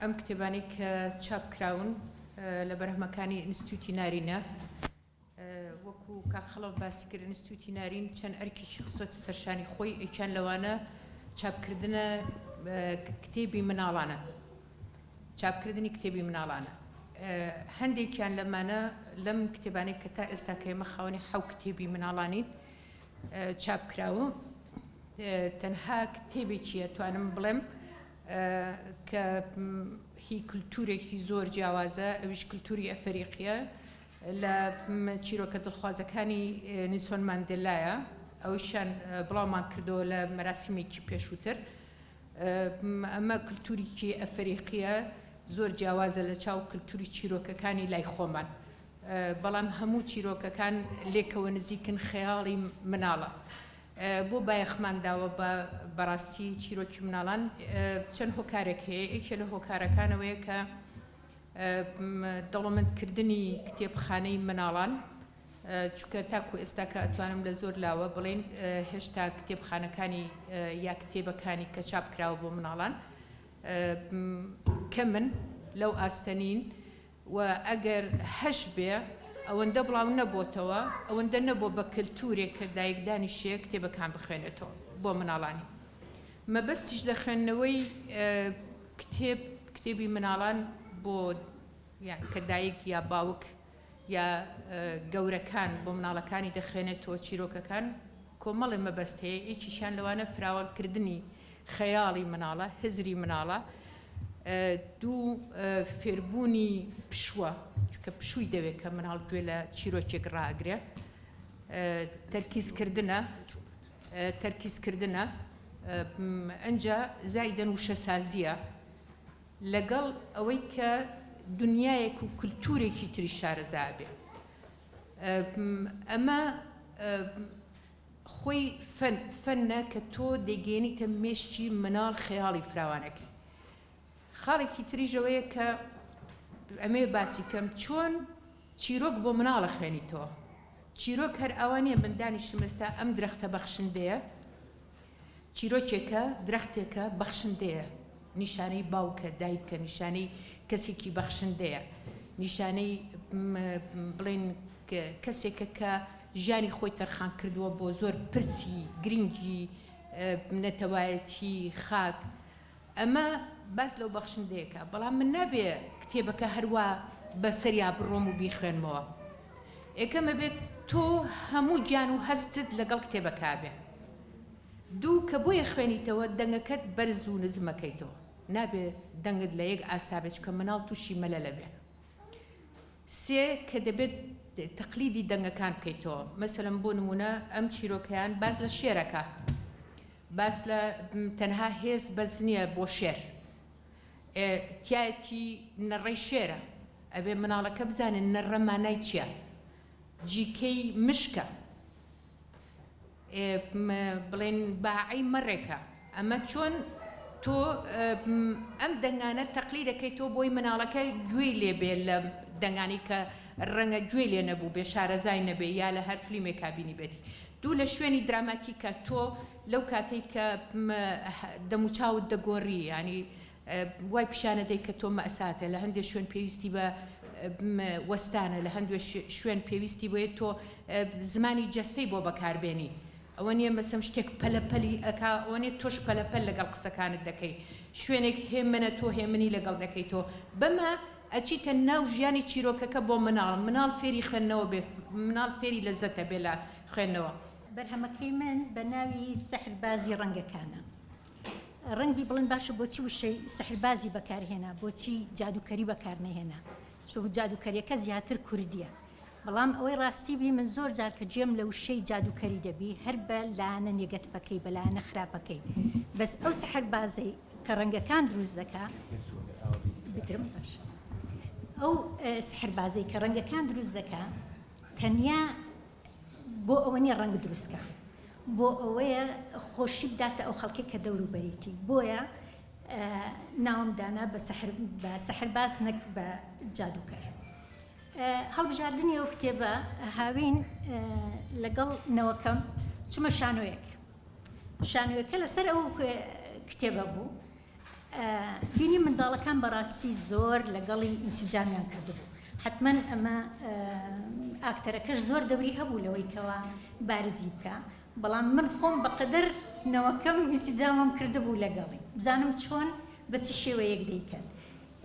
ئەم کتێبانەی کە چاپ کراون لە بەرهەمەکانی ئینستیتوتی نارینە. وەکو کاک خەڵەف باسی کرد ئینستیتوتی نارین چەند ئەرکێکی خستۆتە سەرشانی خۆی یەکیان لەوانە چاپکردنە کتێبی مناڵانە چاپکردنی کتێبی مناڵانە هەندێکیان لەمانە لەم کتێبانەی کە تا ئێستا کە ئێمە خاوەنی حەو کتێبی مناڵانین چاپ کراوە تەنها کتێبێکی ئەتوانم بڵێم کە هی کلتورێکی زۆر جیاوازە ئەویش کلتوری ئەفەریقیە لە چیرۆکە دڵخوازەکانی نیلسۆن ماندێلایە، ئەویشیان بڵاومان کردەوە لە مەراسیمێکی پێشووتر. ئەمە کلتوریکی ئەفەریقیە زۆر جیاوازە لە چاو کلتوری چیرۆکەکانی لای خۆمان، بەڵام هەموو چیرۆکەکان لێکەوە نزیکن، خەیاڵی مناڵە. بۆ بایەخمان داوە بە بەڕاستی چیرۆکی مناڵان؟ چەند هۆکارێک هەیە، یەکێ لە هۆکارەکانەوەیە کە دەوڵەمەندکردنی کتێبخانەی مناڵان، چونکە تاکو ئێستا کە ئەتوانم لە زۆر لاوە بڵێین هێشتا کتێبخانەکانی یا کتێبەکانی کە چاپ کراوە بۆ مناڵان کەمن لەو ئاستە نین و ئەگەر هەش بێ ئەوەندە بڵاو نەبۆتەوە ئەوەندە نەبووە بە کەلتورێک کە دایک دانیشێ کتێبەکان بخوێنێتەوە بۆ مناڵانی. مەبەستیش لە خوێندنەوەی کتێب، کتێبی مناڵان بۆ یان کە دایک یا باوک یا گەورەکان بۆ مناڵەکانی دەخوێنێتەوە چیرۆکەکان، کۆمەڵێ مەبەست هەیە، یەکیشیان لەوانە فراوانکردنی خەیاڵی مناڵە، هزری مناڵە، دوو فێربوونی پشووە، چونکە پشووی دەوێت کە مناڵ گوێ لە چیرۆکێک ڕائەگرێ، تەرکیزکردنە. تەرکیز کردنە ئنجا زایدەن وشەسازیە لەگەڵ ئەوەی کە دنیایەک و کلتورێکی تری شارەزا ئەبێ ئەمە خۆی فەن فەنە کە تۆ دەیگەیەنیتە مێشکی مناڵ خەیاڵی فراوانەکەی خاڵێکی تریش ئەوەیە کە ئەمەوێ باسی کەم چۆن چیرۆک بۆ مناڵ ئەخوێنیتەوە چیرۆک هەر ئاوا نیە من دانیشتم ئێستا ئەم درەختە بەخشندەیە چیرۆکێکە درەختێکە بەخشندەیە نیشانەی باوکە دایکە نیشانەی کەسێکی بەخشندەیە نیشانەی بڵێن کەسێکە کە ژیانی خۆی تەرخان کردووە بۆ زۆر پرسی گرنگی نەتەوایەتی خاک ئەمە باس لەو بەخشندەیەکە، بەڵام من نابێ کتێبەکە هەروا بە سەریا بڕۆم و بیخوێنمەوە. یەکەم ئەبێت تۆ هەموو گیان و هەستت لەگەڵ کتێبەکە بێ. دوو کە بۆیە خوێنیتەوە دەنگەکەت بەرز و نزم ئەکەیتەوە. نابێ دەنگت لە یەک ئاستا بێ چونکە مناڵ تووشی مەلەل ئەبێ. سێ کە دەبێت تەقلیدی دەنگەکان بکەیتەوە. مەسەلەن بۆ نموونە ئەم چیرۆکەیان باس لە شێرەکە. باس لە تەنها هێز بەس نیە بۆ شێر ئێ تیایەتی نەڕەی شێرە ئەبێ مناڵەکە بزانێ نەڕە مانای چیە جیکەی مشکە ئێ بڵێن باعەی مەڕێکە ئەمە چۆن تۆ ئەم دەنگانە تەقلیدەکەیتەوە بۆی مناڵەکە گوێی لێ بێ لە دەنگانی کە ڕەنگە گوێی لێ نەبوو بێ شارەزای نەبێ یا لە هەر فلیمێکا بینیبێتی دوو لە شوێنی دراماتیکە تۆ لەو کاتەی کە دەموچاوت دەگۆڕی یانی وای پیشانەدەی کە تۆ مەئساتە لە هەندێک شوێن پێویستی بە وەستانە لە هەندێک شوێن پێویستی بۆیە تۆ زمانی جەستەی بۆ بەکاربێنی ئەوە نییە مەسەم شتێک پەلە پەلی ئەکا ئەوە نیە تۆش پەلە پەل لەگەڵ قسەکانت دەکەی شوێنێک هێمنە تۆ هێمنی لەگەڵ دەکەی تۆ بەمە ئەچیتە ناو ژیانی چیرۆکەکە بۆ مناڵ، مناڵ فێری خوێندنەوە بێ، مناڵ فێری لەزەتە بێ لە خوێندنەوە. بەرهەمەکەی من بە ناوی سەحربازی ڕەنگەکانە. ڕەنگی بڵێن باشە بۆچی وشەی سەحربازی بەکار هێنا، بۆچی جادووکەری بەکار نەهێنا؟ چونکە جادووکەریەکە زیاتر کوردیە. بەڵام ئەوەی ڕاستی بی من زۆر جار کە گوێم لە وشەی جادووکەری دەبی هەر بە لایەنە نێگەتفەکەی بە لایەنە خراپەکەی بەس ئەو سەحربازەی کە ڕەنگەکان دروست دەکا بگرم باشە ئەو سحربازەی کە ڕەنگەکان دروست دەکا تەنیا بۆ ئەوە نییە ڕەنگ دروستکە بۆ ئەوەیە خۆشی بداتە ئەو خەڵکی کە دەوروبەریتی بۆیە ناوم دانا بە سەحر بە سەحرباز نەک بە جادووکەر هەڵبژاردنی ئەو کتێبە هاوین لەگەڵ نەوەکەم چمە شانۆیەک شانۆیەکە لەسەر ئەو کتێبە بوو. بینی منداڵەکان بەڕاستی زۆر لەگەڵی ئینسجامیان کردبوو. حەتمەن ئەمە ئاکتەرەکەش زۆر دەوری هەبوو لەوەی کەوا بارزی بکا، بەڵام من خۆم بەقەدەر نەوەکەم ئینسجامم کردبوو لەگەڵی، بزانم چۆن بە چ شێوەیەک دەیکەن.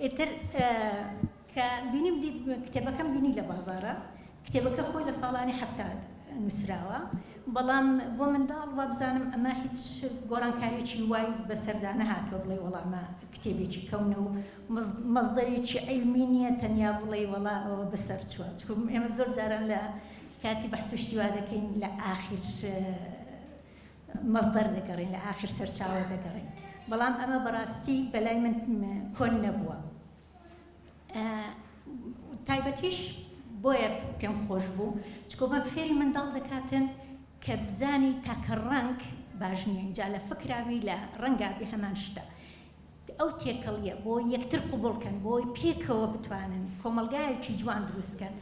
ئیتر کە بینیم کتێبەکەم بینی لە بازاڕا، کتێبەکە خۆی لە ساڵانی 70 نووسراوە، بەڵام بۆ منداڵ وابزانم ئەمە هیچ گۆڕانکاریی وای بەسەردا نەهاتووە بڵێ وەڵا ئەمە کتێبێکی کەونە و مەسدەرێکی عیلمی نییە تەنیا بڵێ وەڵا ئەوە بەسەر چووە. چونکە ئێمە زۆر جاران لە کاتی بەحس و شتی وا دەکەین لە ئاخر مەسدەر دەگەڕین، لە ئاخر سەرچاوە دەگەڕین، بەڵام ئەمە بەڕاستی بەلای من کۆن نەبووە. تایبەتیش بۆیە پێم خۆش بوو چکۆ بەم فێری منداڵ دەکاتن کە بزانی تاکە ڕەنگ باش نییە، ئینجا لە فکراوی لە ڕەنگابی هەمان شتە، ئەو تێکەڵیە بۆ یەکتر قبوڵکەن، بۆی پێکەوە بتوانن کۆمەڵگایەکی جوان دروستکەن.